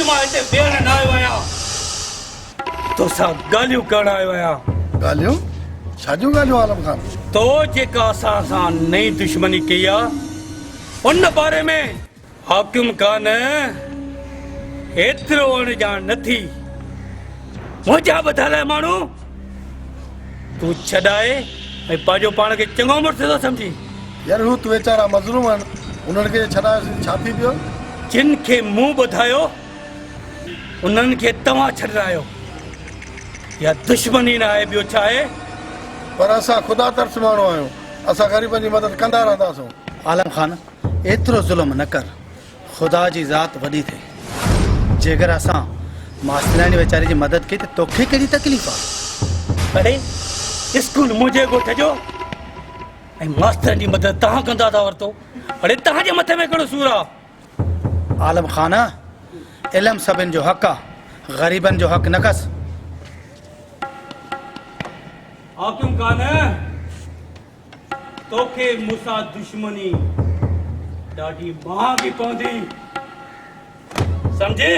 اڄ مان هتي ويهڻ نه آيو آهيان. توسان ڳالهيون ڪرڻ آيو آهيان. ڳالهيون؟ ڇا جون ڳالهيون عالم خان؟ تو جيڪا اسان سان نئين دشمني ڪئي آ، ان باري ۾. حاڪم ڪانه، ايترو اڻ ڄاڻ نه ٿي. منهنجا ٻڌل ماڻهو تون ڇڏائي ۽ پنهنجو پاڻ کي چڱو مڙس ٿو سمجهين. يار هو ته ويچارا مظلوم آهن، انهن کي ڇڏايوسين ڇا ٿي پيو؟ جن کي مون ٻڌايو، انهن کي توهان ڇڏرايو. اها دشمني نه آهي ٻيو ڇا آهي؟ پر اسان خدا ترس ماڻهو آهيون، اسان غريبن جي مدد ڪندا رهنداسون. عالم خان، ايترو ظلم نه ڪر، خدا جي ذات وڏي ٿئي. جيڪر اسان ماسترياڻي ويچاري جي مدد ڪئي ته توکي ڪهڙي تڪليف آ؟ اڙي اسڪول منهنجي ڳوٺ جو ۽ ماسترن جي مدد توهان ڪندا ٿا ورتو. اڙي توهان جي مٿي ۾ ڪهڙو سور آ؟ عالم خان، علم سڀن جو حق آ، غريبن جو حق نه کس. حاڪم ڪانه. توکي مون سان دشمني ڏاڍي مهانگي پوندي، سمجهي؟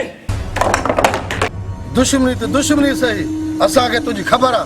دشمني ته دشمني سهي، اسان کي تنهنجي خبر آ.